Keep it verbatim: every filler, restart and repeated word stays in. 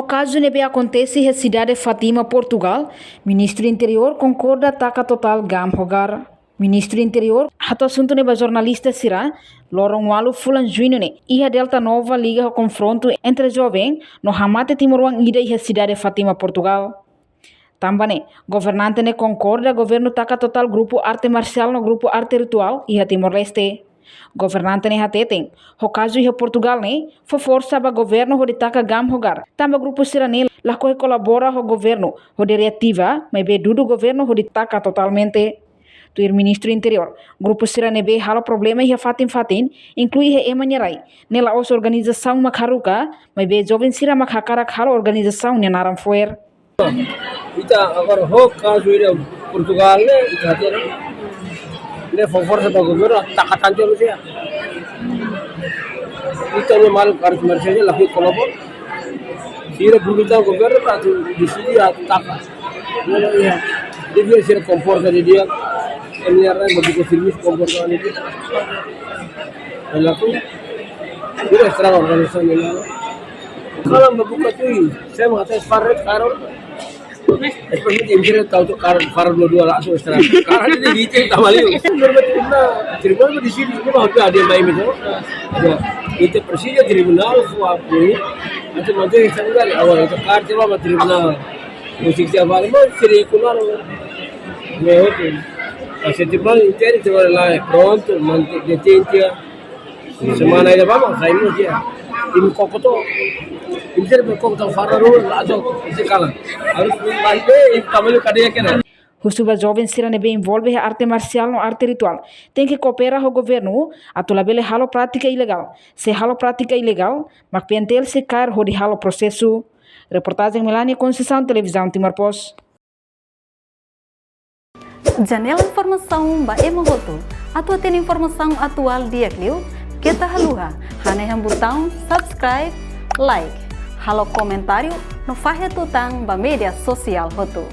Kazu ne'ebé akontese iha sidade Fátima, Portugal, Ministru Interiór konkorda taka totál GAM ho GAR. Ministru Interiór hato'o asuntu ne'e ba jornalista sira loron ualu fulan Juñu ne'e, iha Delta Nova, liga ho konfrontu entre joven no hamate timoroan ida iha sidade Fátima, Portugal. Tanba ne'e, governante ne'e konkorda governu taka totál grupu arte marsiál no grupu arte rituál iha Timor-Leste. Governante ne'e hateten, ho kazu iha Portugal ne'e, fó forsa ba governu hodi taka GAM ho GAR, tanba grupu sira-ne'e lakohi kolabora ho governu hodi reativa, maibé dudu governu hodi taka totalmente. Tuir Ministru Interiór, grupu sira ne'ebé halo problema iha fatin-fatin, inklui iha ema nia rai, ne'e la'ós organizasaun mak haruka, maibé joven sira mak hakarak halo organizasaun nia naran fo'er. Ita agora ho kazu iha Portugal ne'e, ita hatene, ne'e fó forsa ba governu taka tan jolo sia. Ita ne'e maluk arte marsiál ne'e lakohi kolabora. Sira buka tan governu para atu deside atu taka. Ne'e iha, devia ser komporta de dia. Ema nia rai, maibé servisu komporta de dia. Lakohi, sira estraga organizasaun ne'e. Kalan ba buka tui, se mak atas faret karol. Espesialmente imi sira tau tu kalan faret dua-dua langsung estraga. Kalan ne'e di ita ita maliu. Norma tribunál, tribunál ba deside, ne'e ba hotu ada yang baik itu. Ya, ita presiza tribunál fó apoiu. Atu mantén estraga, agora ita kalan ba tribunál. Musik tiap hari mau sira ikut lalu. Ya, oke. Pas tribunál entende, tribunál la prontu, mantén detente. Semana ida ba mak, sai no dia. Imi koko to. Imi sira be koko to farar dulu, la to, isi kalan. Harus imi balik, eh, imi kembali ke dia kena. Husu ba joven sira ne'ebé envolve iha arte marsiál no arte rituál, tenke koopera ho governu, atu labele halo prátika ilegál. Se halo prátika ilegál, mak PNTL sei kaer hodi halo prosesu. Reportajen Melania Conceição, Televizaun Timor Post. Janela informasaun ba ema hotu. Atu hatene informasaun atuál di'ak liu, keta haluha hanehan butaun subscribe, like, halo komentáriu no fahe tutan ba média sosiál hotu.